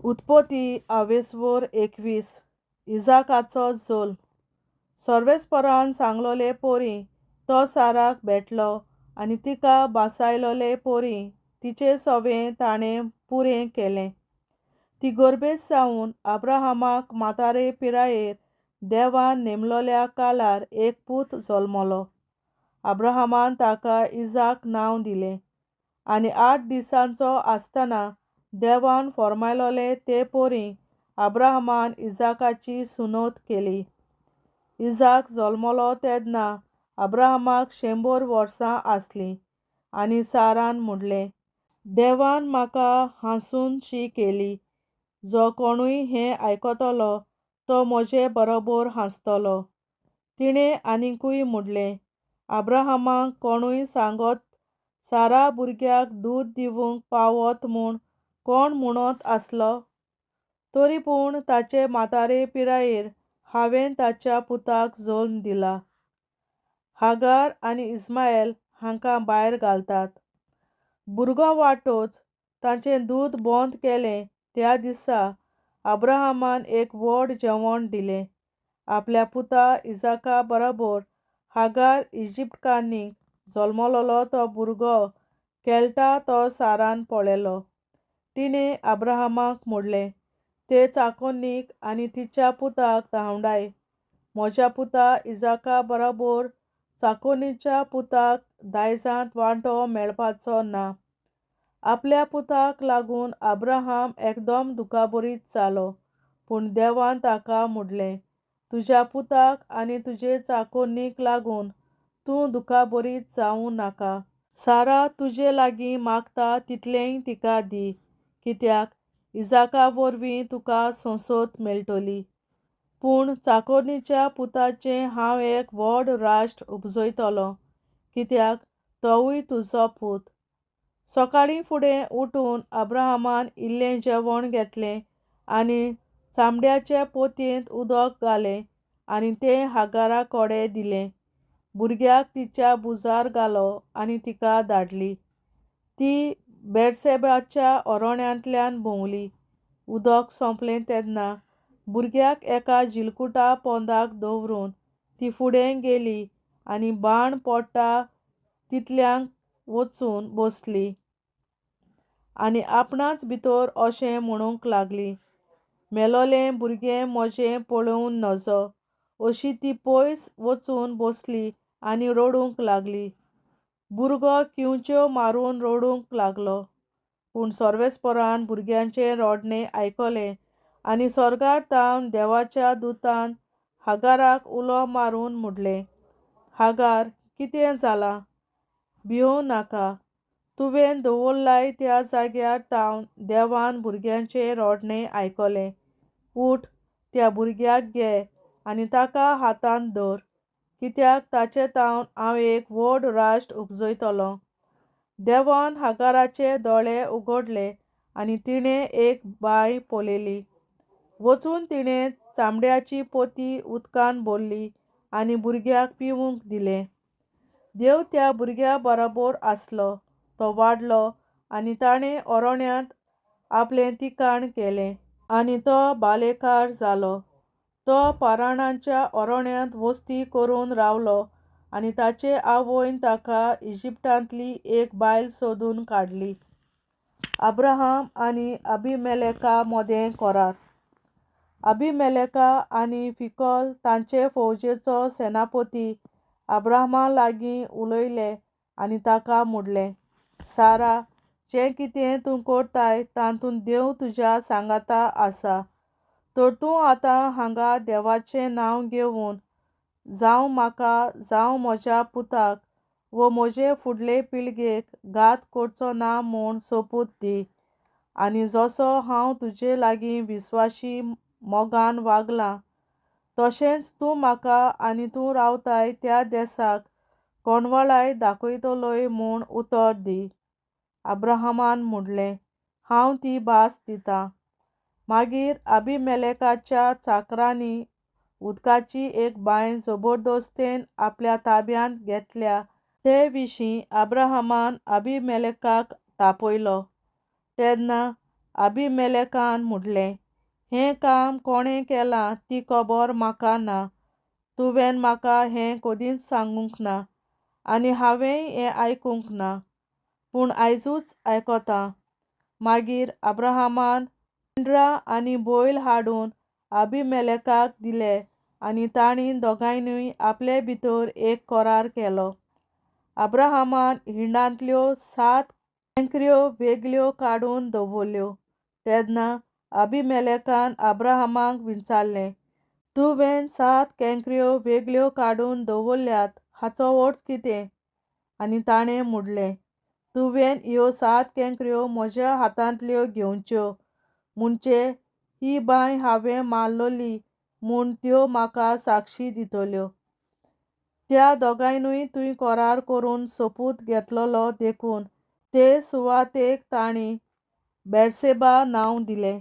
उत्पत्ती आवेसवोर 21. इजाकाचो जल्म. सर्वेस्परान सांगलोले पोरी तो साराक भेटलो आनी तिका बासायलोले पोरी तिचे सवें ताणें पुरें केलें. ती गर्भेस्त जावन अब्राहमाक म्हातारे पिरायेर देवान नेमलोल्या काळार एक पूत जल्मलो. अब्राहमान ताका इजाक नांव दिलें आनी 8 दिसांचो आसतना देवान फर्मायलोले ते पोरी अब्राहमान इजाकाची सुनोत केली. इजाक जल्मलो तेन्ना अब्राहमाक 100 वर्सां आसलीं आनी सारान म्हणलें, देवान म्हाका हांसून शी केली. जो कोणूय हें आयकतलो तो म्हजे बरोबर हांसतलो. तिणें आनीकूय म्हणलें, अब्राहमाक कोणूय सांगत सारा भुरग्याक दूद दिवंक पावत म्हूण कोण म्हणत आसलो? तरी पूण ताचे म्हातारे पिरायेर हांवें ताच्या पुताक जल्म दिला. हागार आनी इस्मायल हांकां भायर घालतात. भुरगो वाटोच तांचें दूद बंद केलें. त्या दिसा अब्राहमान एक व्हड जेवण दिलें. आपल्या पुता इजाका बरोबर हागार इजिप्तकान्नीक जल्मलोलो तो भुरगो खेळटा तो सारान पळयलो. तिणें अब्राहमाक म्हणलें, ते चाकोन्नीक आनी तिच्या पुताक धांवडाय. म्हज्या पुता इजाका बरोबर चाकोन्नीच्या पुताक दायजांत वांटो मेळपाचो ना. आपल्या पुताक लागून अब्राहम एकदम दुखाबरीत जालो. पूण देवान ताका म्हणलें, तुज्या पुताक आनी तुजे चाकोन्नीक लागून तूं दुखाबरीत जावं नाका. सारा तुजे लागीं मागता तितलेंय तिका दी, कित्याक इजाका वरवीं तुका संसद मेळटली. पूण चाकोन्नीच्या पुताचें हांव एक व्हड राष्ट्र उपजयतलो, कित्याक तोवूय तुजो पूत. सकाळीं फुडें उठून अब्राहमान इल्लें जेवण घेतलें आनी चामड्याचे पोतयेंत उदक घालें आनी तें हागारा कडेन दिलें. भुरग्याक तिच्या भुजार घालो आनी तिका धाडली. ती बेरसेबाच्या अरण्यांतल्यान भोंवली. उदक सोंपलें तेन्ना भुरग्याक एका जिलकुटा पोंदाक दवरून ती फुडें गेली आनी बाण पडटा तितल्यांक वचून बसली आनी आपणाच भितर अशें म्हणूंक लागली, मेलोलें भुरगें म्हजें पळोवन नजो. अशी ती पयस वचून बसली आनी रडूंक लागली. भुरगो किंवच्यो मारून रडूंक लागलो. पूण सर्वेस्परान भुरग्यांचें रडणें आयकलें आनी स्वर्गार तावन देवाच्या दुतान हागाराक उलो मारून म्हणलें, हागार, कितें जालां? भियों नाका. तुवें दवरलाय त्या जाग्यार तावन देवान भुरग्यांचें रडणें आयकलें. उठ, त्या भुरग्याक घे आनी ताका हातांत धर, कित्याक ताचे तावन हांव एक व्हड राष्ट्र उपजयतलो. देवान हागाराचे दोळे उगडले आनी तिणें एक बांय पळयली. वचून तिणें चामड्याची पोती उदकान भरली आनी भुरग्याक पिवूंक दिलें. देव त्या भुरग्या बरोबर आसलो. तो वाडलो आनी ताणें अरण्यांत आपलें तिकाण केलें आनी तो बालेकार जालो. तो पाराणाच्या अरण्यांत वस्ती करून रावलो आनी ताचे आवयन ताका इजिप्तांतली एक बायल सोदून काडली. अब्राहम आनी अभिमेलेका मदें करार. अभिमेलेका आनी फिकॉल तांचे फौजेचो सेनापती अब्राहमा लागीं उलयले आनी ताका म्हणलें, सारा, जें कितें तूं करताय तातूंत देव तुज्या सांगाता आसा. तर तूं आतां हांगा देवाचें नांव घेवन जावं म्हाका जावं म्हज्या पुताक वो म्हजे फुडले पिळगेक घात करचो ना म्हूण सोपूत दी. आनी जसो हांव तुजे लागीं विस्वाशी मोगान वागलां तशेंच तूं म्हाका आनी तूं रावताय त्या देसाक कोणवाळाय दाखयतलोय म्हूण उतर दी. अब्राहमान म्हणलें, हांव ती भास दितां. मागीर अभिमेलेकाच्या चाकरांनी उदकाची एक बांय जबरदस्तेन आपल्या ताब्यांत घेतल्या ते विशीं अब्राहमान अभिमेलेकाक तापयलो. तेन्ना आबिमेलेकान म्हुटलें, हें काम कोणें केलां ती खबर म्हाका ना. तुवें म्हाका हें कदींच सांगूंक ना आनी हांवेंय हें आयकूंक ना, पूण आयजूच आयकतां. मागीर अब्राहमान मेंढरां आनी बैल हाडून आबिमेलेकाक दिले आनी तांणी दोगांयनूय आपले भितर एक करार केलो. अब्राहमान हिंडांतल्यो 7 केंकऱ्यो वेगळ्यो काडून दवरल्यो. तेन्ना आबिमेलेकान अब्राहमाक विचारलें, तुवें 7 केंकऱ्यो वेगळ्यो काडून दवरल्यात हाचो अर्थ कितें? आनी ताणें म्हुटलें, तुवें ह्यो 7 केंकऱ्यो म्हज्या हातांतल्यो घेवच्यो, म्हणजे ही बांय हांवें मारलोली म्हूण त्यो म्हाका साक्षी दितल्यो. त्या दोगांयनूय तुवें करार करून सोपूत घेतलोलो देखून ते सुवातेक तांणी बेर्सेबा नांव दिलें.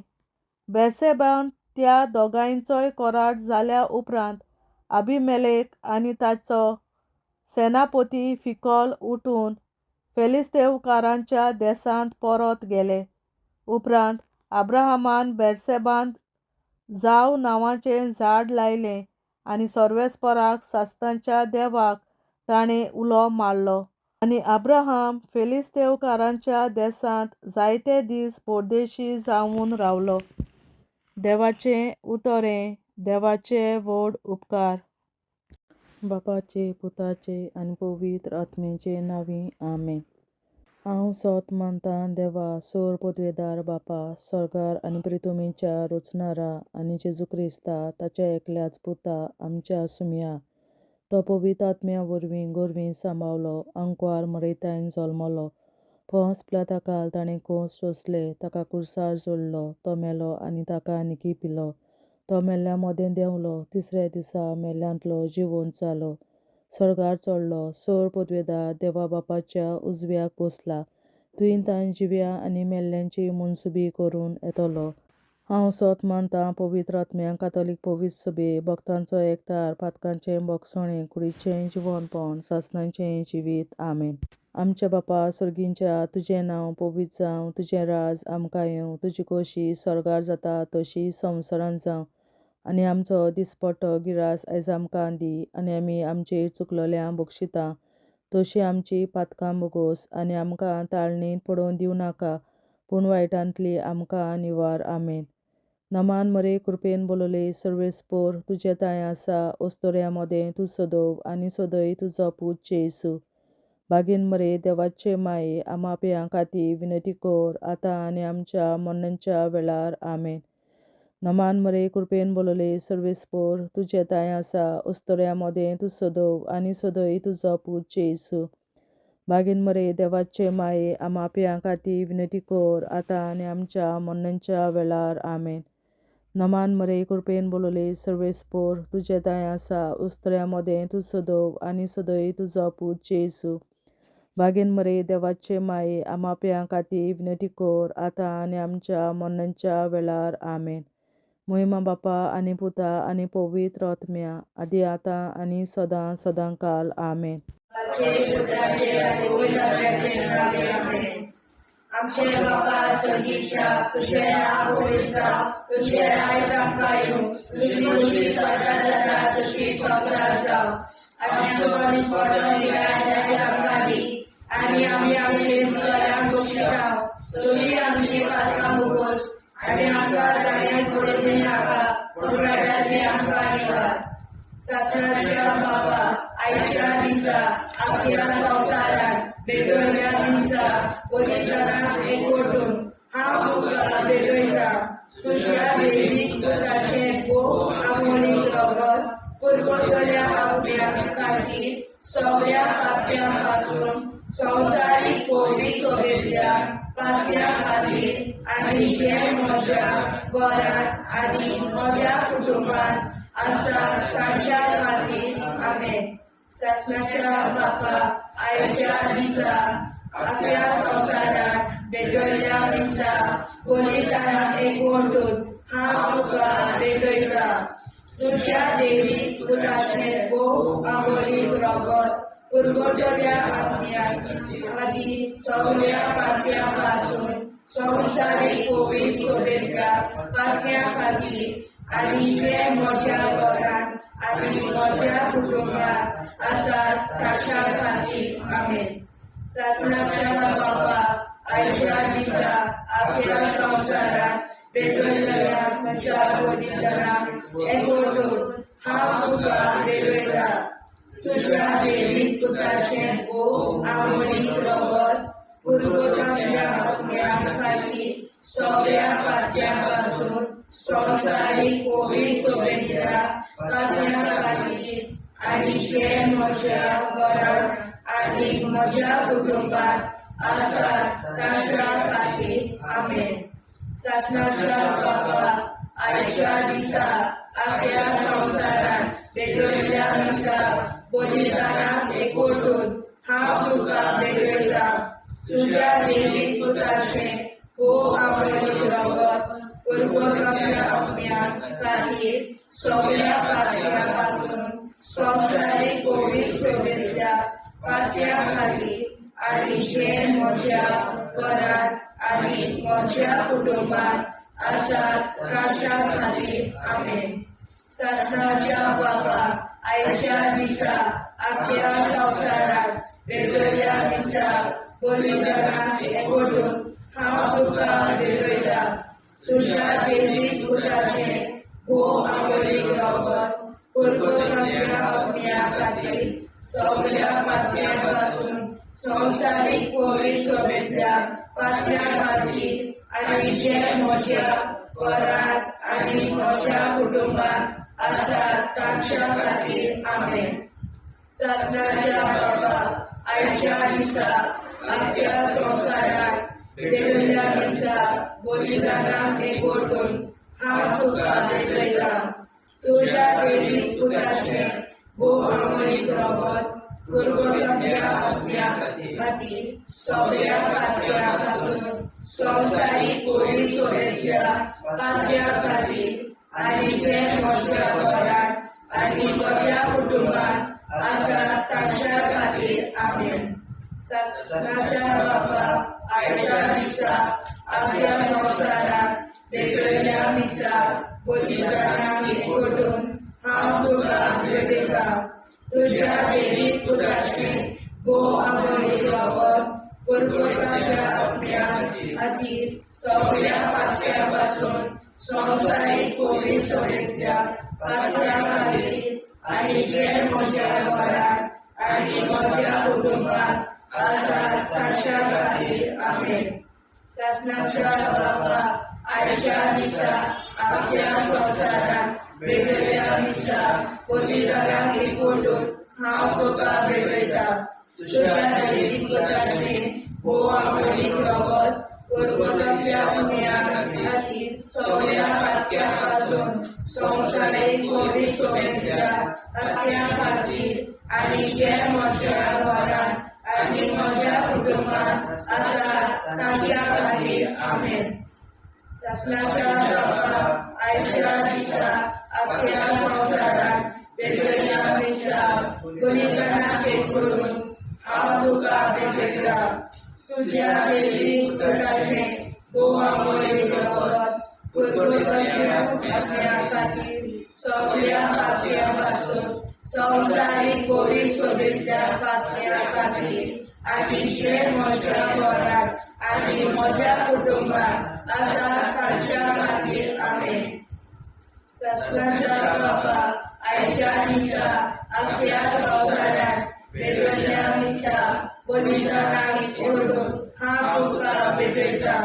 बेर्सेबान त्या दोगांयचोय करार जाल्या उपरांत आबिमेलेक आनी ताचो सेनापती फिकॉल उठून फेलिस्तेवकारांच्या देसांत परत गेले. उपरांत अब्राहमान बेर्सेबांत जाव नांवाचें झाड लायलें आनी सर्वेस्पराक सासणाच्या देवाक ताणें उलो मारलो. आनी अब्राहम फेलिस्तेवकारांच्या देसांत जायते दीस परदेशी जावन रावलो. देवाचें उतरें, देवाचे व्हड उपकार. बापाचे, पुताचे आनी पवित्र आत्म्याचे नांवी, आमेन. हांव सोत मानतां देवा, सोर पदवेदार बापा, सर्गार आनी प्रितुमेच्या रचणारा आनी जेजू क्रिस्ता ताच्या एकल्याच पुता आमच्या सुमया, तो पवित्र आत्म्या वरवीं गोरवीं सांबावलो, आंकवार मरेतायन जल्मलो, पोंस प्लाताकाल ताणें कोस सोंसले, ताका कुर्सार जोडलो, तो मेलो आनी ताका निकी पिलो, तो मेल्ल्या मदें देंवलो, तिसऱ्या दिसा मेल्ल्यांतलो जिवंत जालो, सर्गार चडलो, सोर पदवेदार देवा बापाच्या उजव्याक बसला, तुवें तान जिव्या आनी मेल्ल्यांची मनसुबी करून येतलो. हांव सोत मानतां पवित्र आत्म्या, कातोलीक पवित्र सभे, भक्तांचो एकतार, पातकांचें भोगसणें, कुडीचें जिवनपण, सासणाचें जिवीत, आमेन. आमच्या बापा सर्गींच्या, तुजें नांव पवित्र जावं, तुजें राज आमकां येवं, तुजी खोशी सर्गार जाता तशी संवसारांत जावं. आनी आमचो दिसपट्टो गिरास आयज आमकां दी, आनी आमी आमचेर चुकलोल्यांक बक्षिता तशी आमची पातकां भोगोस, आनी आमकां ताळणींत पडोवन दिवं नाका, पूण वायटांतली आमकां निवार, आमेन. नमान मरे कृपेन बोलले सर्वेस्पोर, तुजें तांय आसा ओस्तोऱ्या मदें तूं सदोव आनी सदय तुजो पूत जेजू. बागीन मरे देवाचे माये, आमाप्यां खातीर विनंती कर, आतां आनी आमच्या मरणाच्या वेळार, आमेन. नमान मरे कृपेन बोलले सर्वेस्पोर, तुजें तांय आसा ओस्तोऱ्या मदें तूं सदोव आनी सदय तुजो पूत जेजू. बागीन मरे देवाचे माये, आमाप्यां खातीर विनंती कर, आतां आनी आमच्या मरणाच्या वेळार, आमेन. नमान मरे कृपेन बोलले सर्वेस्पोर, तुजें तांय आसा उस्तऱ्या मदें तूं सदोव आनी सदय तुजो पूत जेजू. बागीन मरे देवाचे माये, आमाप्यां खातीर विनंती कर, आतां आनी आमच्या मरणाच्या वेळार, आमेन. मोहिमा बापा आनी पुता आनी पवित्र आत्म्या, आदी आतां आनी सदां सदांकाल, आमेन. आमचे बापा सर्गीच्या, तुजें नांव पवित्र जावं, तुजें राज आमकां येवं, तुजी खोशी सर्गार जाता तशी संवसारांत जावं. आमचो दिसपट्टो गिरास आयज आमकां दी, आनी आमी आमचे चुकल्यांक बक्षिता तशी आमची पातकां भोगोस, आनी आमकां ताणें पडून दिवं नाका, पूण वायटांतली आमकां निवार. सासणाच्या बापा, आयच्या दिसा आमच्या संवसारांत भेटवल्या दिसा बलिदानाक एकवटून हांव तुका भेटयतां तुज्या देवीक पुताचें भोव आमोलीक रगत पुरवतल्या आत्म्या खातीर सगळ्या पाप्यां पासून संवसारीक पयली सभेंतल्या पाप्यां खातीर आनी जे म्हज्या घरांत आनी म्हज्या कुटुंबांत आसा तांच्या खातीर, आमेन. सासणाच्या बापा, आयच्या दिसा आपल्या संवसारांत भेटयल्या दिसा बलिदानाक एकवटून हांव तुका भेटयतां तुज्या देवी पुताचें भोव आमोलीक रगत पुरवतल्या आत्म्या खातीर सगळ्या पाप्यां पासून संवसारीक कोवीड सोबेच्या पात्या खातीर आनी जे म्हज्या घरांत आनी म्हज्या कुटुंबात आसात ताच्या खातीर. आमेन. सासणाच्या बापा, आयच्या दिसा आख्या संवसारात पेटयलेल्या म्हज्या बलिदानाक एकवटून हांव तुका भेटयता. तुज्या देवीक पुताचें भोव आवडीक रगत पुर्वजांच्या आत्म्या खातीर सगळ्या पात्यां पासून संवसारीक कोवीड सोबेच्या पात्यां खातीर आनी जे म्हज्या घरांत आनी म्हज्या कुटुंबात आसात ताच्या खातीर. आमेन. सासणाच्या बापा, आयच्या दिसा आख्या संवसारात पेटयल्ल्या मिसा बलिदानाक एकवटून हांव तुका भेटयता. तुज्या देवीक पुताचें भोव आवडीक रगत पुर्वजांच्या आत्म्या खातीर सगळ्या पात्यां पासून संवसारीक कोवीड सोबेच्या पात्या खातीर आनी जे म्हज्या घरांत आनी म्हज्या कुटुंबात आसात ताच्या खातीर. आमेन. सासणाच्या बापा, आयच्या दिसा आख्या संवसारात पेटयल्ल्या मिसा बलिदानाक एकवटून हांव तुका भेटयता. तुज्या देवीक पुताचें भोव आवडीक रगत पुर्वजांच्या आत्म्या खातीर सगळ्या पात्यां पासून संवसारीक कोवीड सोबेतल्या पात्यां खातीर आनी जे म्हज्या घरांत आनी म्हज्या कुटुंबात आसात तांच्या खातीर. आमेन. सासणाच्या बाबा, आयच्या दिसा आख्या संवसारात पेटयल्ल्या मिसा बलिदानाक एकवटून हांव तुका भेटयता. तुज्या देवीक पुताचें भोव आवडीक रगत पुर्वजांच्या आत्म्या खातीर सगळ्या पात्यां पासून संवसारीक कोवीड सोबेतल्या पात्यां खातीर आनी जे म्हज्या घरांत आनी म्हज्या कुटुंबात आसात तांच्या खातीर. आमेन. सासणाच्या बापा, आयच्या दिसा आख्या संवसारात पेटयल्ल्या मिसा बलिदानाक एकवटून हांव तुका भेटयता. तुज्या देवीक पुताचें भोव आवडीक रगत पुर्वजांच्या आत्म्या खातीर सगळ्या पात्यां पासून संवसारीक कोवीड सोबेतल्या पात्यां खातीर आनी जे म्हज्या घरांत आनी म्हज्या कुटुंबात आसात ताच्या खातीर. आमेन. सासणाच्या बापा, आयच्या दिसा आख्या संवसारात पेटयल्ल्या मिसा बलिदानाक एकवटून हांव तुका भेटयता. तुज्या देवीक पुताचें भोव आवडीक रगत पुर्वजांच्या आत्म्या खातीर सगळ्या पात्यां पासून संवसारीक कोवीड सोबेतल्या पात्यां खातीर आनी जे म्हज्या घरांत आनी म्हज्या कुटुंबात आसात तांच्या खातीर. आमेन. सासणाच्या बापा, आयच्या दिसा आख्या संवसारात पेटयल्ल्या मिसा बलिदानाक एकवटून हांव तुका भेटयता. तुज्या देवीक पुताचें भोव आवडीक रगत पुर्वजांच्या आत्म्या खातीर सगळ्या पात्यां पासून संवसारीक कोवीड सोबेतल्या पात्यां खातीर आनी जे म्हज्या घरांत आनी म्हज्या कुटुंबात आसात तांच्या खातीर. आमेन. सासणाच्या बापा, आयच्या दिसा आख्या संवसारात पेटयल्ल्या मिसा बलिदानाक एकवटून हांव तुका भेटयता.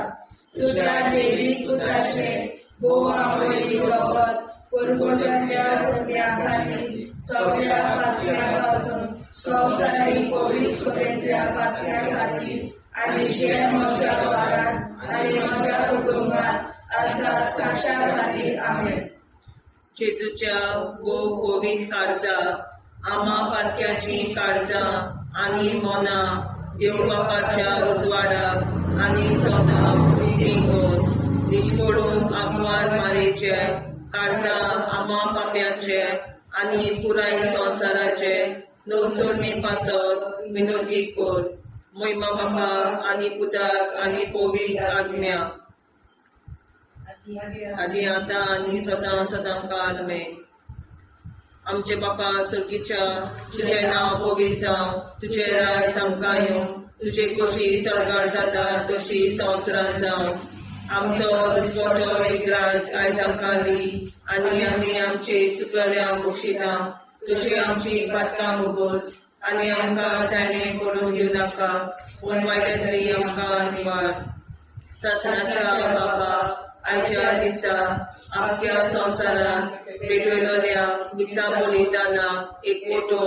तुज्या देवीक पुताचें भोव आवडीक रगत पुर्वजांच्या आत्म्या खातीर सगळ्या पात्यां पासून संवसारीक कोवीड सोबेतल्या पात्यां खातीर आनी जे म्हज्या घरांत आनी म्हज्या कुटुंबात आसात ताच्या खातीर. आमेन. जेजूच्या भोव कोवीड काळजा, आमा पातक्याचीं काळजां आनी मनां देव बापाच्या उजवाडाक आनी स्वताक उक्तीं कर. निश्कोडून आंकवार मारेचे काळजां आमा पाप्याचे आनी पुराय संवसाराचे नवसरणे पासत विनोदी कर. मोहिमा बापा आनी पुताक आनी पवित्र आत्म्या आदी आतां आनी सदां सदां काल मेन. आमचे बापा स्वर्गीच्या, तुजें नांव पवित्र जावं, तुजें राज आमकां येवं, तुजे खोशी स्वर्गार जाता तशी संवसारांत जावं. आमचो दिसवडो एकराज आयज आमकां दी आनी आमी आमचे चुकल्या बक्षिता तशी आमची पातकां उगोस आनी आमकां ताणें पडून घेवं नाका, पूण वायटांतली आमकां निवार. सासणाच्या बाबा, आयच्या दिसा आमच्या संवसारांत भेटयलेल्या मिसा बलिदाना एक मोटो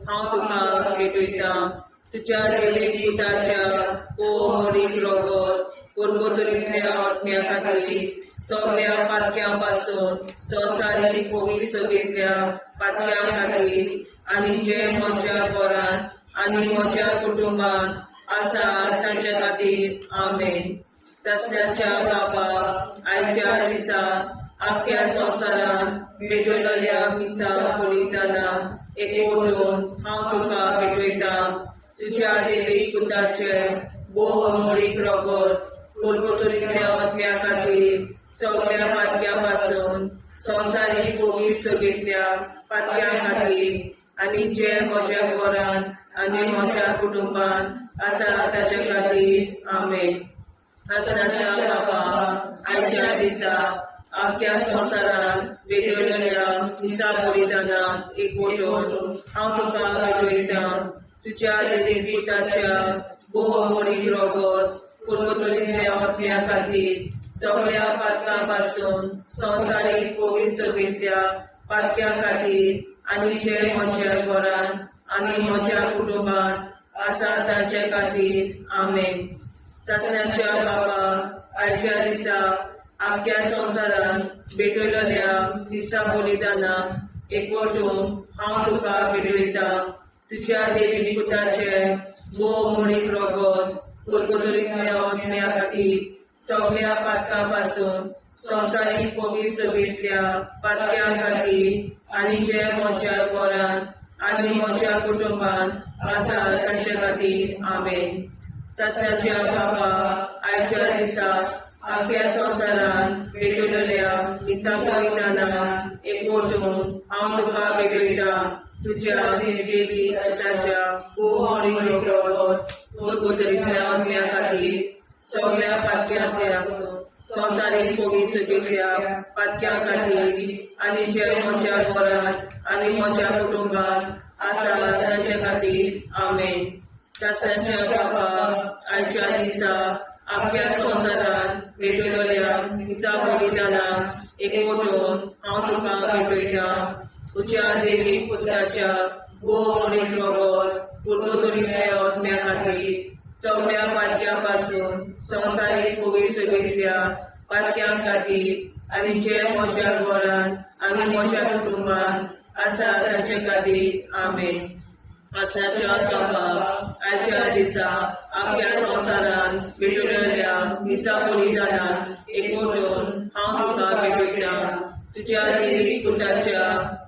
हांव तुका भेटयतां. तुज्या देवीक पुताच्या मोडीक रोगत पुर्गोतरींतल्या आत्म्या खातीर सगळ्या पातक्यां पासून संवसारीक पवित्र सभेंतल्या पातक्यां खातीर आनी जे म्हज्या घरांत आनी म्हज्या कुटुंबांत आसा तांच्या खातीर. आमेन. सासणाच्या बापा, आयच्या दिसा आख्या संवसारांत भेटयलेल्या मिसा बलिदाना एकवटून हांव तुका भेटयतां. तुज्या देवीक पुताचें भोव अमोळीक रगत पुर्गोतरींतल्या आत्म्या खातीर सगळ्या पातक्यां पासून संवसारीक पवित्र सभेंतल्या पातक्यां खातीर आनी जे म्हज्या घरांत आनी म्हज्या कुटुंबांत आसा ताच्या खातीर. आमेन. सासणाच्या बापा, आयच्या दिसा आख्या संवसारांत भेटयलेल्या मिसा बलिदाना एकवटून हांव तुका भेटयतां. तुज्या देवीक पुताच्या भोव अमोळीक रगत पुर्गोतरींतल्या आत्म्या खातीर सगळ्या पातकां पासून संवसारीक पवित्र सभेंतल्या पातक्यां खातीर आनी जे म्हज्या घरांत आनी म्हज्या कुटुंबांत आसा तांचे खातीर. आमेन. सासणाच्या बाबा, आयच्या दिसा आख्या संवसारांत भेटयलेल्या मिसा बलिदाना एकवटून हांव तुका भेटयतां. तुज्या देवी पुताचें भोव मोडीक रगत पुर्गोतरींतल्या आत्म्या खातीर सगळ्या पातकां पासून संवसारीक पवित्र सभेंतल्या पातक्यां खातीर आनी जे म्हज्या घरांत आनी म्हज्या कुटुंबांत आसा तांचे खातीर. आमेन. सासणाच्या बाबा, आयच्या दिसा आख्या संवसारांत भेटयलेल्या मिसा बलिदाना एकवटून हांव तुका भेटयतां. तुज्या देवी पुताच्या भोव मोडीक रगत पुर्गोतरींतल्या आत्म्या खातीर सगळ्या पातक्यांतल्या संवसारीक पवित्र सभेंतल्या पातक्यां खातीर आनी जे म्हज्या घरांत आनी म्हज्या कुटुंबांत आसा तांचे खातीर. आमेन. सासणाच्या बाबा, आयच्या दिसा आख्या संवसारांत भेटयलेल्या मिसा बलिदाना एकवटून हांव तुका भेटयतां. तुज्या देवी पुताच्या भोव मोडीक रगत पुर्गोतरींतल्या आत्म्या खातीर सगळ्या पातक्यां पासून संवसारीक पवित्र सभेंतल्या पातक्यां खातीर आनी जे म्हज्या घरांत आनी म्हज्या कुटुंबांत आसा तांचे खातीर. आमेन. सासणाच्या बाबा, आयच्या दिसा आख्या संवसारांत भेटयलेल्या मिसा बलिदाना एकवटून हांव तुका भेटयतां. तुज्या देवी पुताच्या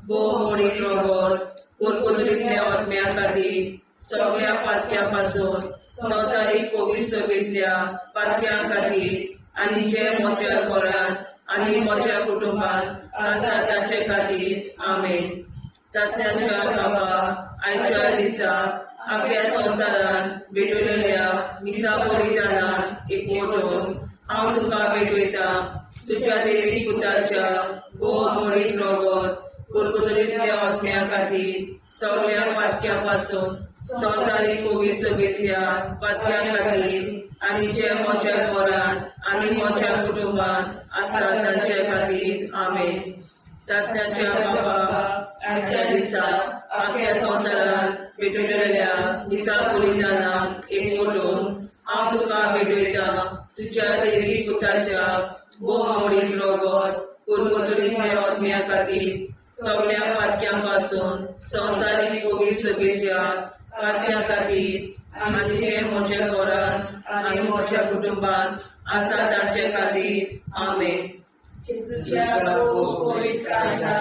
भोव मोडीक रगत पुर्गोतरींतल्या आत्म्या खातीर सगळ्या पातक्यां पासून संवसारीक पवित्र सभेंतल्या पातक्यां खातीर आनी जे म्हज्या घरांत आनी म्हज्या कुटुंबांत आसा तांचे खातीर. आमेन. सासणाच्या बाबा, आयच्या दिसा आख्या संवसारांत भेटयलेल्या मिसा बलिदाना एकवटून हांव तुका भेटयतां. तुज्या देवी पुताच्या भोव अमोळीक रगत पुर्गोतरींतल्या आत्म्या खातीर सगळ्या पातक्यां पासून संवसारीक पवित्र सभेंतल्या पातक्यां खातीर आनी जे म्हज्या घरांत आनी म्हज्या कुटुंबांत आसा तांचे खातीर. आमेन. सासणाच्या बाबा, आयच्या दिसा आख्या संवसारांत भेटयलेल्या मिसा बलिदाना एकवटून हांव तुका भेटयतां. तुज्या देवी पुताच्या भोव मोडीक रगत पुर्गोतरींतल्या आत्म्या खातीर सगळ्या पातक्यां पासून संवसारीक पवित्र सभेंतल्या पातक्यां खातीर आनी जे म्हज्या घरांत आनी म्हज्या कुटुंबांत आसा तांचे खातीर. आमेन. जेजूच्या भोव पवित्र काळजा,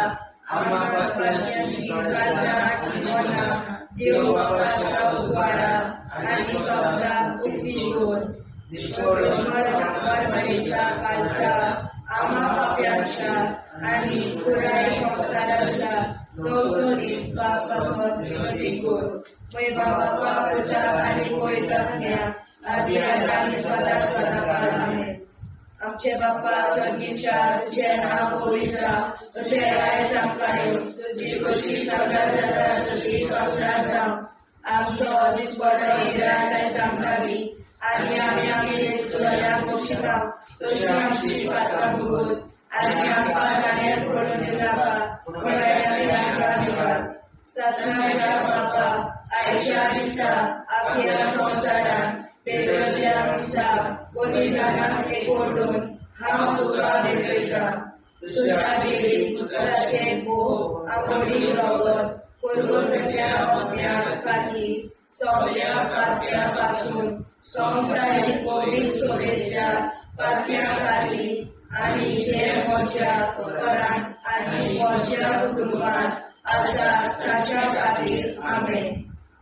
आम्हा पातक्यांची काळजां आनी मनां देव बापाच्या उजवाडा आनी कपलाक उक्ती दवर मरणाच्या काळचा आमा पाप्यांच्या आनी पुराय संवसाराच्या गवसोनी बापासत विनंती कर. मय बापा पुता आनी पवित्र आत्म्या आदी आनी सदा सदाकाळ. आमेन. आमचे बाप्पा स्वर्गीच्या, तुझें नांव पवित्र, तुझें राज आमकां येवं, तुजी कशी सर्गार जाता तशी संवसारांत जावं. आमचो दिसपडो निराश आयज आमकां दी आनी आमी आमचे चुकल्यांक बक्षिता तशी आमची पातकां भोगोस आनी आमकां जाण्यार पडून दिवनाका, पूण आमी आमकां निवार. सासणाच्या बापा आयच्या दिसा आख्या संवसारांत पेटवल्ल्या दिसा बलिदानाक एकवटून हांव तुका भेटयतां. तुज्या देवी पुताचें भोव आवडीक रगत कोरगोजाच्या अज्ञा खातीर सगल्या पात्या पासून संवसारीक पवित्र सोबेतल्या पात्या खातीर आनी जे म्हज्या घरांत आनी म्हज्या कुटुंबांत आसा ताच्या खातीर. आमेन.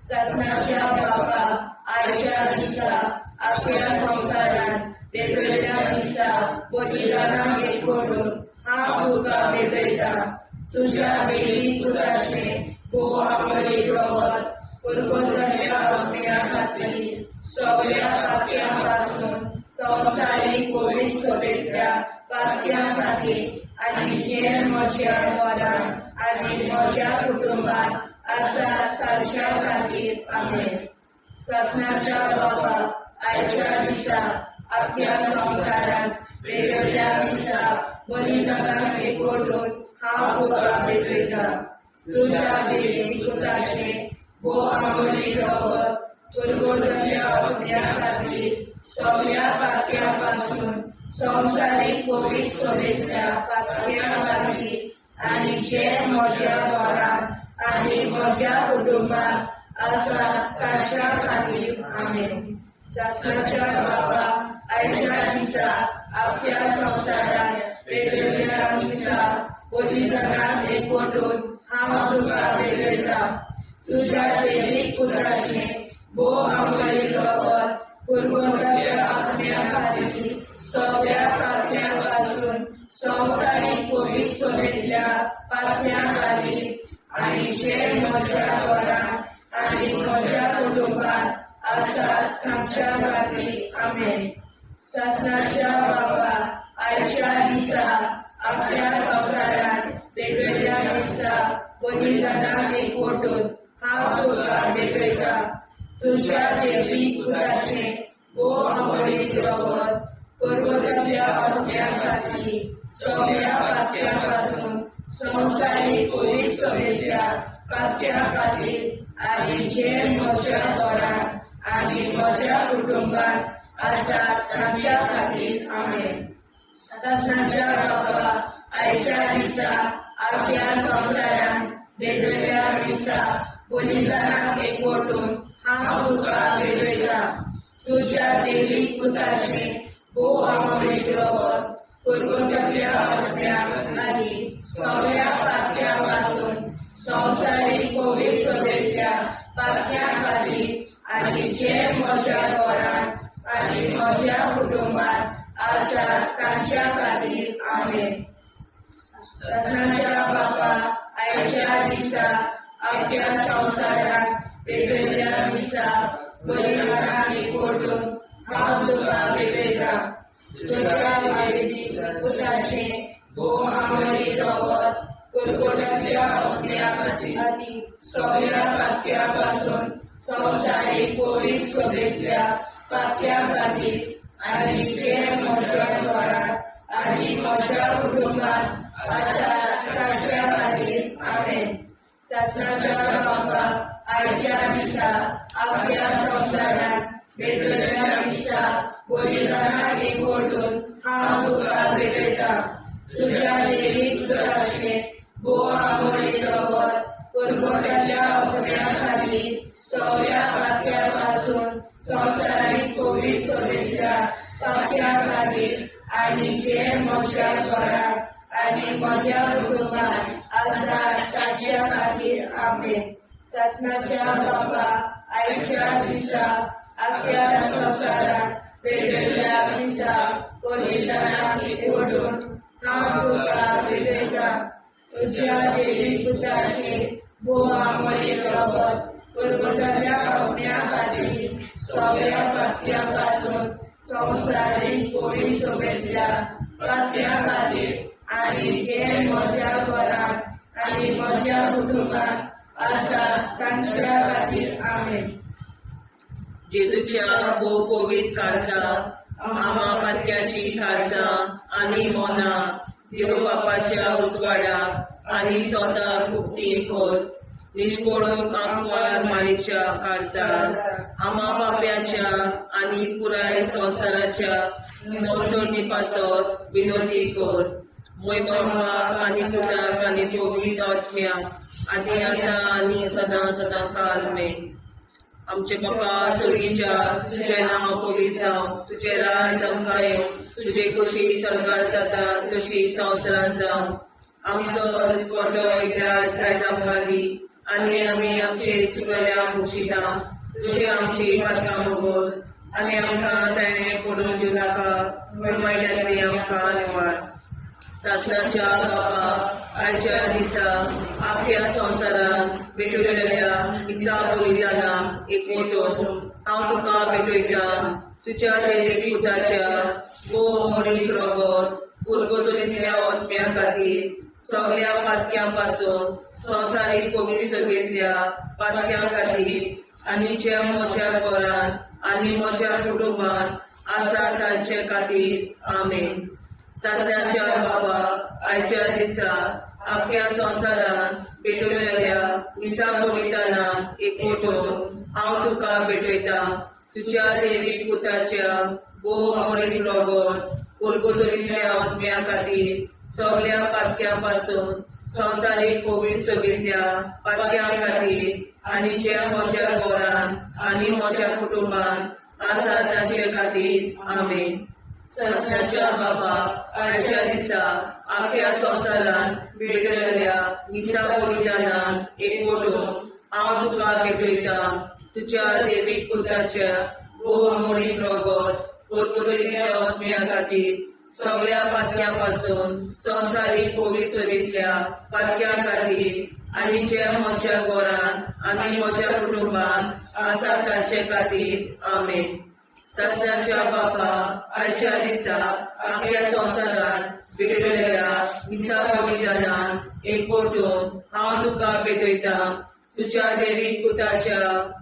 सासणाच्या बापा आयच्या दिसा आख्या संवसारांत पेटवल्ल्या दिसा बलिदानाक एकवटून हांव तुका भेटयतां. तुज्या देवी पुताचें भोव आवडीक रगत पुर्वजाच्या अज्ञा खातीर सगल्या पाप्यां पासून संवसारीक पवित्र सभेंतल्या पाप्यां खातीर आनी जे म्हज्या घरांत आनी म्हज्या कुटुंबांत आसा तांच्या खातीर. आमेन. सासणाच्या बापा आयच्या दिसा आख्या संवसारांत पेटवल्ल्या दिसा बलिदानाक एकवटून हांव तुका भेटयतां. तुज्या देवी पुताचें भोव आवडीक रगत पुर्वजाच्या अज्ञा खातीर सगल्या पात्या पासून संवसारीक पवित्र सभेंतल्या पात्या खातीर आनी जे म्हज्या घरांत आनी म्हज्या कुटुंबांत आसा ताच्या खातीर. आमेन. सासणाच्या बापा आयच्या दिसा आख्या संवसारांत पेटवल्ल्या दिसा बलिदानाक एकवटून हांव तुका भेटयतां. तुज्या देवीक पुताचें भोव आवडीक रगत पुर्वजाच्या आज्ञा खातीर सगल्या पात्यां पासून संवसारीक पवित्र सभेंतल्या पात्यां खातीर आनी जे म्हज्या घरांत आनी म्हज्या कुटुंबांत आसा तांच्या खातीर. आमेन. सासणाच्या बापा आयच्या दिसा आख्या संवसारांत पेटवल्ल्या दिसा बलिदानाक एकवटून हांव तुका भेटयतां. तुज्या देवी पुताचें भोव आवडीक रगत पुर्वजाच्या आज्ञा खातीर सगल्या पात्यां पासून संवसारीक पवित्र सभेंतल्या पात्यां खातीर आनी जे म्हज्या घरांत आनी म्हज्या कुटुंबांत आसा तांच्या खातीर. आमेन. सासणाच्या बापा आयच्या दिसा आख्या संवसारांत पेटवल्ल्या दिसा बलिदानाक एकवटून हांव तुका भेटयतां. तुज्या देवी पुताचें भोव आवडीक रगत पुर्वजाच्या आज्ञा खातीर सगल्या पात्यां पासून संवसारीक पवित्र सभेंतल्या पात्यां खातीर आनी जे म्हज्या घरांत आनी म्हज्या कुटुंबांत आसा तांच्या खातीर. आमेन. सासणाच्या बापा आयच्या दिसा आख्या संवसारांत पेटवल्ल्या दिसा बलिदानाक एकवटून हांव तुका भेटयतां. तुज्या देवी पुताचें भोव आवडीक रगत पुर्वजाच्या आज्ञा खातीर सगल्या पात्यां पासून संवसारीक पवित्र सभेंतल्या पात्यां खातीर आनी जे म्हज्या घरांत आनी म्हज्या कुटुंबांत आसा तांच्या खातीर. आमेन. सासणाच्या बापा आयच्या दिसा आख्या संवसारांत पेटवल्ल्या दिसा बलिदानाक एकवटून हांव तुका भेटयतां. तुज्या देवी पुताचें भोव आवडीक रगत पुर्वजाच्या आज्ञा खातीर सगल्या पात्यां पासून संवसारीक पवित्र सभेंतल्या पात्यां खातीर आनी जे म्हज्या घरांत आनी म्हज्या कुटुंबांत आसा ताच्या खातीर. आमेन. सासणाच्या बापा, आयच्या दिसा आख्या संवसारात पेटयल्ल्या मिसा बलिदानाक एकवटून हांव तुका भेटयतां. तुज्या देवी पुताचें भोव आमोणेक रगत पुर्वजाल्या पावण्या खातीर सगळ्या पातक्यां पासून संवसारीक पोळी सोबेंतल्या पातक्यां खातीर आनी जे म्हज्या घरांत आनी म्हज्या कुटुंबांत आसा तांच्या खातीर. आमेन. जेजूच्या भोव पवित्र काळजा, आमा पातक्याची काळजां आनी मनां देव बापाच्या उजवाडाक आनी स्वताक उक्ती कर. निश्कोळूंक आंकवार मारीच्या काळजार, आमा पाप्याच्या आनी पुराय संवसाराच्या नवसोडणी पासत विनोदी कर. मोय बापाक आनी पुताक आनी पवित्र आत्म्याक आनी आतां आनी सदां सदां काल मेन. आमचे बापा स्वर्गीच्या, तुजें नांव पवित्र जावं, तुजें राज आमकां येवं, तुजे कशी स्वर्गार जाता तशी संवसारांत जावं. आमचो दिसपटो इतिहास आयज आमकां दी आनी आमी आमचे चुकल्या मुक्षिता तुजे आमची पातकां मोगोस आनी आमकां ताणें पडून दिवं नाका, पूण वायटांतली आमकां निवार. सासणाच्या बापा, आयच्या दिसा आख्या संवसारांत भेटवलेल्या मिसा बलिदानाक एकवटून हांव तुका भेटयतां. तुज्या देवी पुताच्या भोव मोडीक रगत पुर्गतुरींतल्या आत्म्या खातीर सगळ्या पातक्यां पासून संवसारीक पवित्र सभेंतल्या पातक्यां खातीर आनी जे म्हज्या घरांत आनी म्हज्या कुटुंबांत आसा तांचे खातीर. आमेन. सासणाच्या बाबा, आयच्या दिसा आख्या संवसारांत भेटवलेल्या मिसा बलिदानाक एकवटून हांव तुका भेटयतां. तुज्या देवी पुताच्या भोव मोडीक रगत पुर्गुतुरींतल्या आत्म्या खातीर सगळ्या पातक्यां पासून संवसारीक पवित्र सभेंतल्या पातक्यां खातीर आनी जे म्हज्या घरांत आनी म्हज्या कुटुंबांत आसा तांचे खातीर. आमेन. सासणाच्या बापा, आयच्या दिसा आख्या संवसारांत भेटवलेल्या मिसा बलिदानाक एकवटून हांव तुका भेटयतां. तुज्या देवीक पुताच्या भोव मोडीक रगत पुर्तुगेलीच्या आत्म्या खातीर सगळ्या पातक्यां पासून संवसारीक पवित्र सभेंतल्या पातक्यां खातीर आनी जे म्हज्या घरांत आनी म्हज्या कुटुंबांत आसा तांचे खातीर. आमेन. सासणाच्या बापा, आयच्या दिसा आख्या संवसारांत भेटवलेल्या मिसा बलिदानाक एकवटून हांव तुका भेटयतां. तुज्या देवीक पुताच्या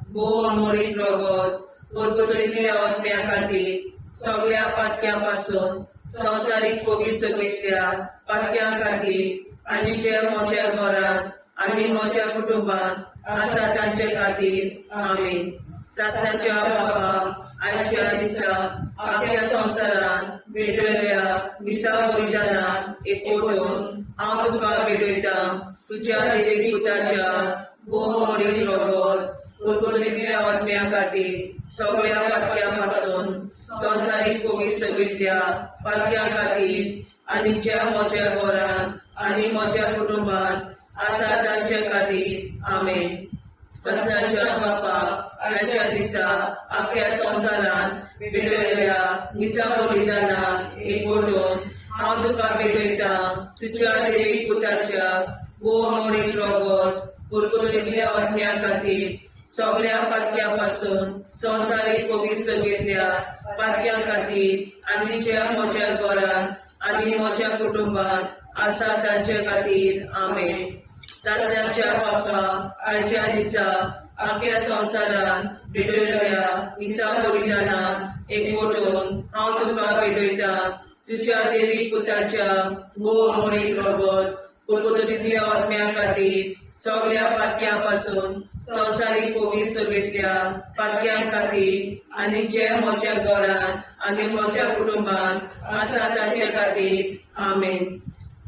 भोव मोडीक रगत पुर्तुगेलीच्या आत्म्या खातीर सगळ्या पातक्यां पासून संवसारीक पवित्र सभेंतल्या पातक्यां खातीर आनी जे म्हज्या घरांत आनी म्हज्या कुटुंबांत आसा तांचे खातीर. आमेन. सासणाच्या बापा, आयच्या दिसा आख्या संवसारांत भेटवलेल्या मिसा बलिदानाक एकवटून हांव तुका भेटयतां. तुज्या देवी पुताच्या भोव मोडीक रगत पुर्तुगेलीच्या आत्म्या खातीर सगळ्या पातक्यां पासून संवसारीक पवित्र सभेंतल्या पातक्यां खातीर आनी ज्या म्हज्या घरांत आनी म्हज्या कुटुंबांत आसा तांचे खातीर. आमेन. सासणाच्या बापा, आयच्या दिसा आख्या संवसारांत भेटवलेल्या मिसा बलिदानाक एकवटून हांव तुका भेटयतां. तुज्या देवी पुताच्या भोव मोडीक रगत पुर्तुगेलीच्या आत्म्या खातीर सगळ्या पातक्यां पासून संवसारीक पवित्र सभेंतल्या पातक्यां खातीर आनी ज्या म्हज्या घरांत आनी म्हज्या कुटुंबांत आसा तांचे खातीर. आमेन. सासणाच्या बापा, आयच्या दिसा आख्या संवसारांत भेटवलेल्या मिसा बलिदानाक एकवटून हांव तुका भेटयतां. तुज्या देवी पुताच्या भोव मोडीक रगत पुर्तुगेलीच्या आत्म्या खातीर सगळ्या पातक्यां पासून संवसारीक पवित्र सभेंतल्या पातक्यां खातीर आनी जे म्हज्या घरांत आनी म्हज्या कुटुंबांत आसा तांचे खातीर. आमेन.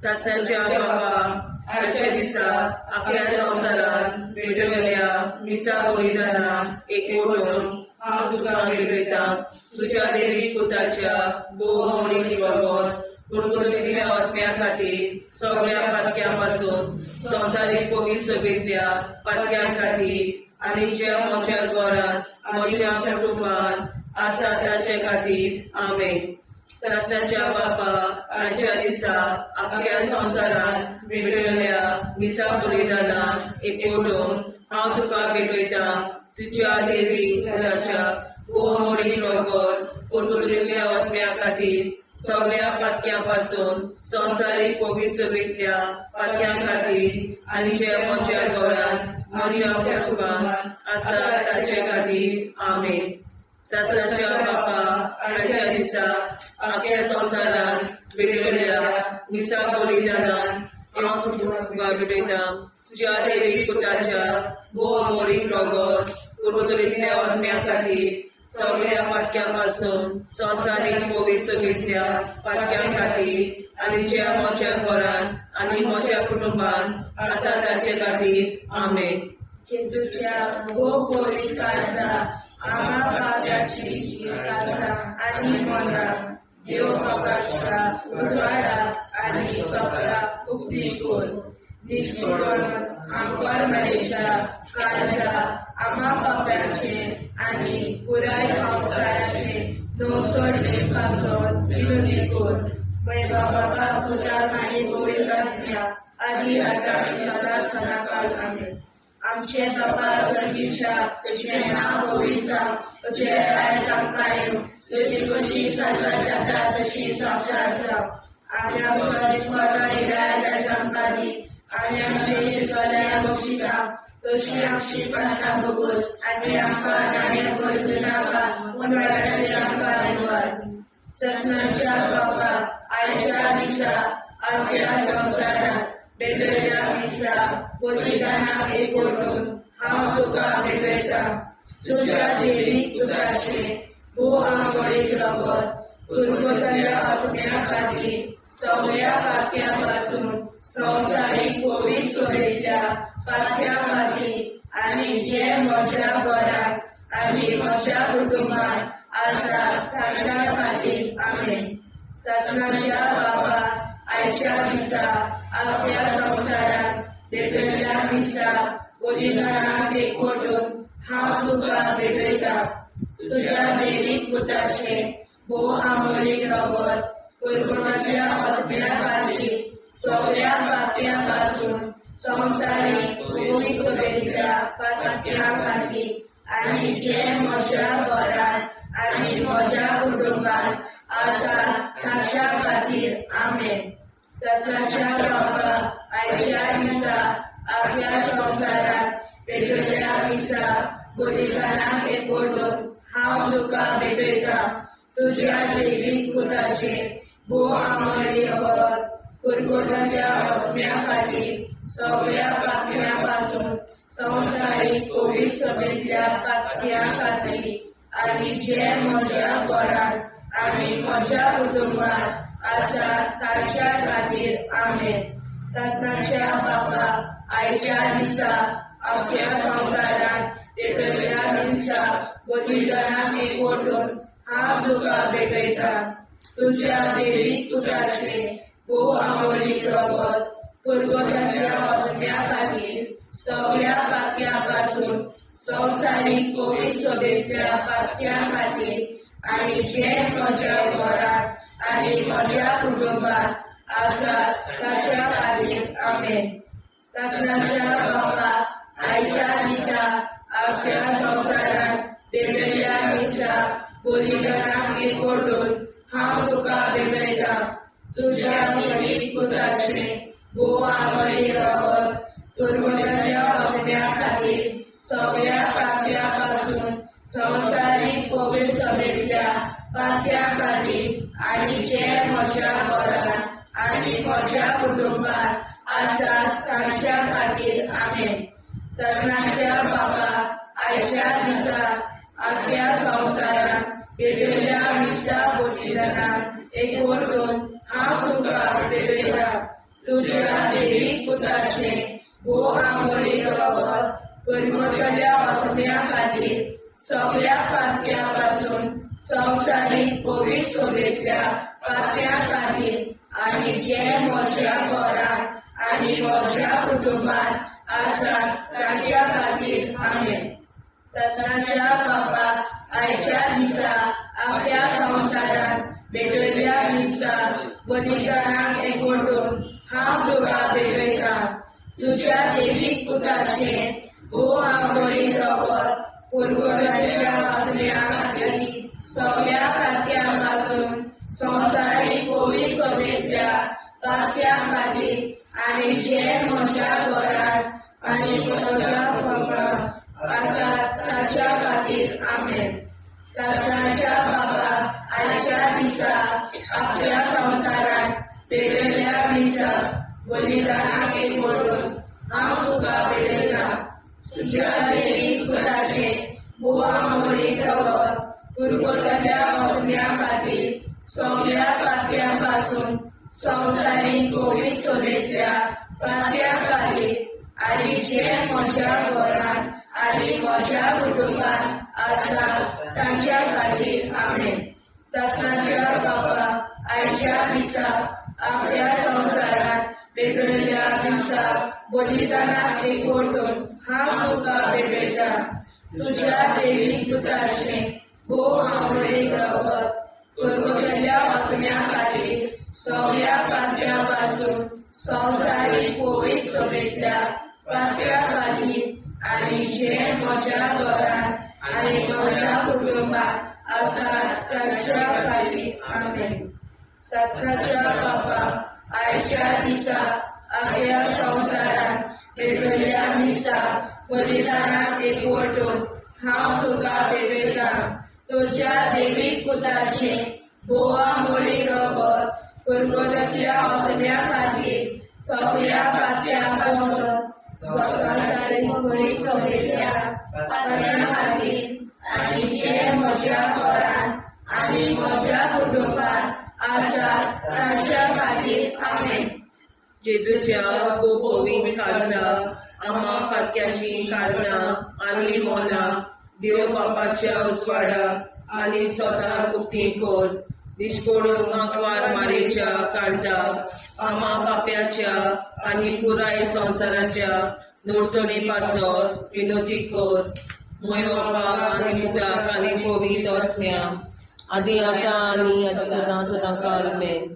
सासणाच्या बापा, आयच्या दिसा आख्या संवसारांत भेटवलेल्या मिसा बलिदानाक एकवटून हांव तुका भेटयतां. तुज्या देवी पुताच्या भोव मोडीक रगत कुरकुरीतल्या आत्म्या खातीर सगळ्या पातक्यां पासून संवसारीक पवित्र सभेंतल्या पातक्यां खातीर आनी जे म्हज्या घरांत म्हज्या कुटुंबांत आसा ताचे खातीर. आमेन. सासणाच्या बापा, आयच्या दिसा आख्या संवसारांत भेटयल्ल्या मिसा बलिदानाक एकवटून हांव तुका भेटयतां तुज्या देवी पुताच्या भोव रगत कुरकुरीतल्या आत्म्या खातीर सगळ्या पातक्यां पासून संवसारीक पवित्र सभेंतल्या पातक्यां खातीर आनी जे म्हज्या घरांत म्हज्या कुटुंबांत आसा ताचे खातीर. आमेन. सासणाच्या बापा, आयच्या दिसा आख्या संवसारांत भेटयल्ल्या मिसा बलिदानान हांव तुका भेटयतां तुज्या देवी पुताच्या भोव मोडीक रगत कुरकुरीतल्या आत्म्या खातीर सगळ्या पातक्यां पासून संवसारीक पवित्र सभेंतल्या पातक्यां खातीर आनी जे म्हज्या घरांत आनी म्हज्या कुटुंबांत आसा ताचे खातीर. आमेन. जेजूच्या भोव पवित्र काळजा, आम्हा पाप्याची काळजा आनी मनां देव बापाच्या उजवाडा आनी सपनां उक्ती कर. निश्पण आंकवार मारयेच्या काळजा, आम्हा पाप्याचे आनी पुराय संवसाराचे नवसडणे पासत विनंती कर. बाबा, पुताक आनी पवित्र आत्म्या, आदी आतां आनी सदां सदांकाळ. आमेन. आमचे बाबा स्वर्गीच्या, तुजें नांव पवित्र जावं, तुजें राज्य आमकां येवं, तुजी कशी स्वर्गात जाता तशी संवसारांत जावं. आनी आमकां दिसवडो येयल्यार आमकां दी, आनी आमचे चुकल्यार बक्षिता तशी आमची प्रार्थना भोगोस, आनी आमकां नाणे पडूं नाका, पूण वायटांतल्यान आमकां निवार. सपनाच्या बाबा, आयच्या दिसा आमच्या संवसारांत भेटयल्ल्या मिसा बलिदानाक एकवटून हांव तुका भेटयतां तुज्या देवी पुताचें भोव आमोडीक रगत कुरकुरतल्या आत्म्या खातीर सगळ्या पातक्यां पासून संवसारीक पवित्र सभेंतल्या पातक्यां खातीर आनी जे म्हज्या घरांत आनी म्हज्या कुटुंबांत आसा ताच्या खातीर. आमेन. सासणाच्या बाबा, आयच्या दिसा आख्या संवसारांत भेटयल्ल्या मिसा बलिदानाक एकवटून हांव तुका भेटयतां तुज्या देवीक पुताचें भोव आमोलीक रगत कुरकुरांतल्या आत्म्या खातीर सगळ्या पातक्यां पासून संवसारीक पवित्र सभेंतल्या पातक्यां खातीर आनी जे म्हज्या घरांत आनी म्हज्या कुटुंबांत आसा ताच्या खातीर. आमेन. सासणाच्या बाबा, आयच्या दिसा आख्या संवसारांत पेटयल्ल्या मिसा बलिदानाक एकवटून हांव तुका भेटयतां तुज्या देवीक पुताचें भोव आमोली रगत कुरकुरांतल्या आत्म्या खातीर सगळ्या पातक्यां पासून संवसारीक पवित्र सभेंतल्या पातक्यां खातीर आनी जे म्हज्या घरांत आनी म्हज्या कुटुंबांत आसा ताच्या खातीर. आमेन. सासणाच्या बाबा, आयच्या दिसा आख्या संवसारांत पेटयल्ल्या मिसा बलिदानाक एकवटून हांव तुका भेटयतां तुज्या देवीक पुताचें भोव आमोलीक रगत कुरकुरांतल्या आत्म्या खातीर सगळ्या पातक्यां पासून संवसारीक पवित्र सभेंतल्या पातक्यां खातीर आनी जे म्हज्या घरांत आनी म्हज्या कुटुंबांत आसा ताच्या खातीर. आमेन. सासणाच्या बाबा, आयच्या दिसा आख्या संवसारांत पेटयल्ल्या मिसा बलिदानाक एकवटून हांव तुका भेटयतां तुज्या देवीक पुताचें भोव आमोली रगत कुरकुरांतल्या आत्म्या खातीर सगळ्या पातक्यां पासून संवसारीक पवित्र सभेंतल्या पातक्यां खातीर आनी जे म्हज्या घरांत आनी म्हज्या कुटुंबांत आसा तांच्या खातीर. आमेन. सपनाच्या बाबा, आयच्या दिसा आख्या संवसारांत पेटयल्ल्या मिसा बलिदानाक एकवटून हांव तुका भेटयतां तुज्या देवीक पुताचें भोव आमोलीक रगत कुरकुरतल्या आत्म्या खातीर सगळ्या पातक्यां पासून संवसारीक पवित्र सभेंतल्या पातक्यां खातीर आनी जे म्हज्या घरांत आनी म्हज्या कुटुंबांत आसात तांच्या खातीर. आमेन. सासणाच्या बापा, आयच्या दिसा आपल्या संवसारांत भेटयल्ल्या मिसा बलिदानाक एकवटून हांव तुका भेटयतां. तुज्या देवीक पुताचें भोव आवडीन रगत पुरगुणाच्या आत्म्या खातीर सगळ्या पातक्यां पासून संवसारीक पवित्र सभेंतल्या पातक्यां खातीर आनी जे म्हज्या घरांत आनी म्हज्या कुटुंबांत आसात ताच्या खातीर. आमेन. सासणाच्या बाबा, आयच्या दिसा आपल्या संवसारांत पेटयल्ल्या मिसा बलिदानाक एकवटून हांव तुका भेटयतां. तुज्या देवीक पुताचें भोव आवडीक रगत पुरगोताच्या आत्म्या खातीर सगळ्या पातक्यां पासून संवसारीक पवित्र सभेंतल्या पातक्यां खातीर आनी जे म्हज्या घरांत आनी म्हज्या कुटुंबांत आसात तांच्या खातीर. आमेन. सासणाच्या बापा, आयच्या दिसा आपल्या संवसारांत भेटयल्ल्या मिसा बलिदानाक एकवटून हांव तुका भेटयतां. तुज्या देवीक पुताचें भोव आवडीक रगत पुरगुतल्या आत्म्या खातीर सगळ्या पातक्यां पासून संवसारीक पवित्र सभेंतल्या पातक्यां खातीर आनी जे म्हज्या घरांत आनी म्हज्या कुटुंबांत आसात तांच्या खातीर. आमेन. सासणाच्या बापा, आयच्या दिसा आपल्या संवसारांत पेटयल्ल्या मिसा बलिदानाक एकवटून हांव तुका भेटयतां. तुज्या देवीक पुताचें भोव मोडीक रगत पुरगुताच्या आत्म्या खातीर सगळ्या पातक्यां पासून संवसारीक पवित्र सभेंतल्या पातक्यां खातीर आनी जे म्हज्या घरांत आनी म्हज्या कुटुंबांत आसात तांच्या खातीर. आमेन. जेजूच्या पवित्र काळजा, आम्हा पातक्याची काळजां आनी मनां देव बापाच्या उजवाडा आनी स्वता उक्ती कर. दिश्कोडून आंकवार मारेच्या काळजा, आम्हा पाप्याच्या आनी पुराय संवसाराच्या नोडसणी पासत विनोती कर. मोय बापाक आनी पुताक आनी पवित्र आत्म्या, आदी आतां आनी सदां सदां काल मेन.